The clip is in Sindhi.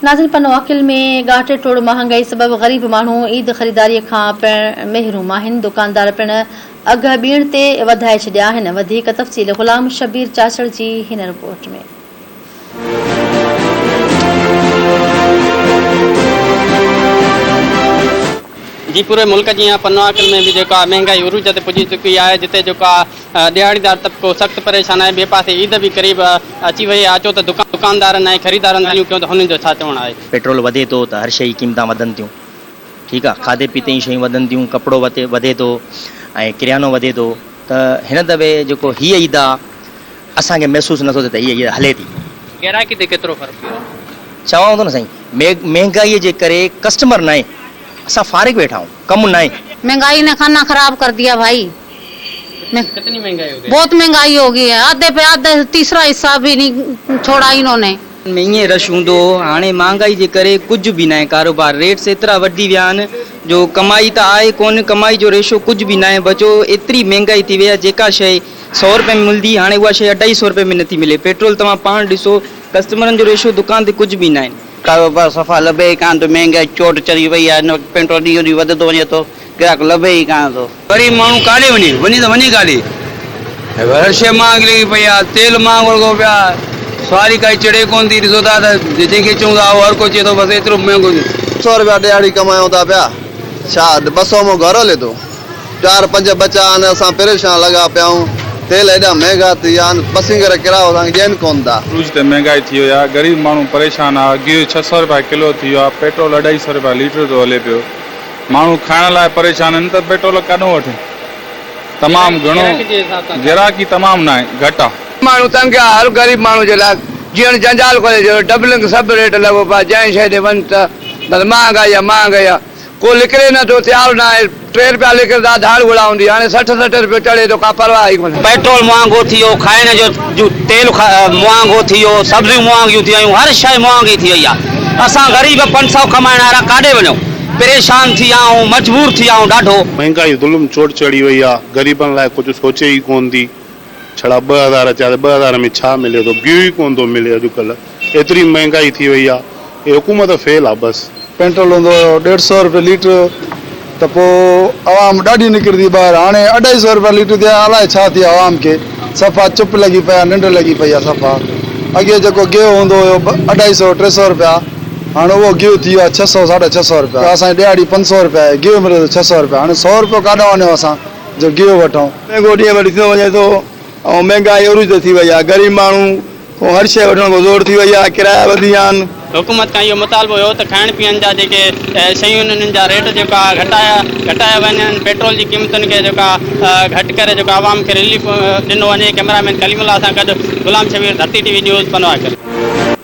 ناظرين پنوعاقل ۾ ڳاٽي ٽوڙ مهانگائي سبب غريب ماڻهو عيد خريداري کان پڻ محروم آهن، دڪاندار پڻ اگهه ٻيڻ تي وڌائي ڇڏيا آهن، وڌيڪ تفصيل غلام شبير چاچڙ جي هن رپورٽ ۾. جي پوري ملڪ جيان پنوعاقل ۾ به جيڪا مهنگائي عروج تي پڄي چڪي آهي جتي جيڪا ڏهاڙيدار طبقو سخت پريشان آهي ٻئي پاسي عيد به قريب اچي وئي آهي اچو ته دڪاندارن ۽ خريدارن ڳالهيون ڪيون ته هنن جو ڇا چوڻ آهي. پيٽرول وڌي ٿو ته هر شيء جي قيمتان وڌن ٿيون ٺيڪ آ کاڌي پيتي جون شيون وڌن ٿيون ڪپڙو وڌي ٿو ۽ ڪريانو وڌي ٿو ته هن دفعي جيڪو هيء عيد آ اسان کي محسوس نٿو ٿئي ته هيء عيد هلي ٿي. گراهڪي تي ڪيترو فرق پيو آ؟ چوانو ٿو نه سائين مهنگائي جي ڪري ڪسٽمر ناهي اسان فارغ ويٺا آهيون ڪم ناهي. مهنگائي ني کانا خراب ڪر ديا ڀائي. ڪتني مهنگائي هو گئي؟ بهت مهنگائي هو گئي هي آڌي پي آڌي تيسرا حصا ڀي نهي ڇوڙا انهون ني. ۾ ائين رش هوندو هو هاڻي مهانگائي جي ڪري ڪجهه به ناهي ڪاروبار ريٽس ايترا وڌي ويا آهن جو ڪمائي ته آهي ڪونه ڪمائي جو ريشو ڪجهه به ناهي بچو ايتري مهنگائي ٿي وئي آهي جيڪا شيء سئو رپئي ۾ ملدي هاڻي اها شيء اڍائي سئو رپئي ۾ نٿي ملي پيٽرول توهان پاڻ ڏسو ڪسٽمرن جو ريشو دڪان تي ڪجهه به ناهي. ڪاروبار صفا لڀي ئي ڪانه ٿو مهنگائي چوٽ چڙهي وئي آهي هن وقت پيٽرول ڏينهون ڏينهن وڌندو وڃي ٿو گراهڪ لڀي ئي ڪانه ٿو. غريب ماڻهو ڪاڏي وڃي، وڃي ته وڃي ڪاڏي؟ هر شيء مهانگي لڳي پئي آهي، تيل مهانگو لڳو پيو آهي، سواري ڪائي چڙهي ڪونه ٿي، ڏسو ٿا ته جنهن کي چئون ٿا اهو هر ڪو چئي ٿو بس ايترو مهانگو. سئو روپيا ڏهاڙي ڪمايون ٿا پيا، ڇا 200 مان گهر هلي ٿو؟ چار پنج ٻچا آهن، اسان پريشان لڳا پيا آهيون، تيل ايڏا مهنگا ٿي ويا آهن، پسنگر ڪرايو اسان کي ڏين ڪونه ٿا. عروج تي مهنگائي ٿي وئي آهي، غريب ماڻهو پريشان آهي، گيهه 600 روپيا ڪلو ٿي ويو آهي، پيٽرول اڍائي سئو روپيا ليٽر ٿو هلي پيو. ماڻهو کائڻ لاء پريشان آهن ته پيٽرول ڪاڏهون وٺين تمام گهڻو گراهڪي تمام ناهي گهٽ آ. ماڻهو تنگ آ هر غريب ماڻهو جي لاء جيئڻ جنجال ڪونهي جو ڊبلنگ سڀ ريٽ لڳو پيو آ جنهن شئي ڏي وڃ ته بس مهانگائي آ مهانگائي آ ڪو لڪري نه ٿو تيار نه آهي ٽي رپيا لڪر ته ڌاڙ گهڙا هوندي هاڻي 60 60 رپيو چڙهي ٿو ڪا پرواهه ئي ڪونهي. پيٽرول مهانگو ٿي ويو کائڻ جو جو تيل مهانگو ٿي ويو سبزيون مهانگيون ٿي ويون هر شئي مهانگي ٿي وئي آ اسان غريب 500 ڪمائڻ وارا ڪاڏي وڃون. پريشان ٿي ويا آهيون مجبور ٿي ويا آهيون ڏاڍو. مهنگائي ظلم چوٽ چڙهي وئي آ غريبن لاء ڪجهه سوچي ئي ڪون ٿي ڇڙا 2000 چيا ته 2000 ۾ ڇا ملي ٿو گيهه ئي ڪون ٿو ملي اڄڪلهه ايتري مهنگائي ٿي وئي آ هي حڪومت فيل آ بس. پيٽرول هوندو هيو ڏيڍ سئو روپيه ليٽر ته پوء عوام ڏاڍي نڪرندي ٻاهر هاڻي اڍائي سئو روپيا ليٽر ٿيا الائي ڇا ٿي ويو عوام کي صفا چپ لڳي پئي آ ننڊ لڳي پئي آ صفا اڳي جيڪو گيهه هوندو هيو اڍائي سئو ٽي سئو روپيا هاڻ اهو گيهه ٿي ويو آهي ڇهه سئو ساڍا ڇهه سئو رپيا. اسان جي ڏهاڙي پنج سئو رپيا آهي، گيهه ملي ٿو ڇهه سئو رپيا. هاڻي سئو رپيو ڪاڏانهن آڻيون اسان جو گيهه وٺون. مهنگو ڏينهن به ڏينهن ٿيندو وڃي ٿو ۽ مهنگائي عروج تي ٿي وئي آهي غريب ماڻهو کان هر شيء وٺڻ کان زور ٿي وئي آهي ڪرايا وڌي ويا آهن. حڪومت کان اهو مطالبو هيو ته کائڻ پيئڻ جا جيڪي شيون آهن انهن جا ريٽ جيڪا گهٽايا گهٽايا وڃن پيٽرول جي قيمتن کي جيڪا گهٽ ڪري جيڪا عوام کي رليف ڏنو وڃي ڪئميرا مين ڪليم الله سان گڏ Ghulam Shabbir Dharti T V news Pano Aqil.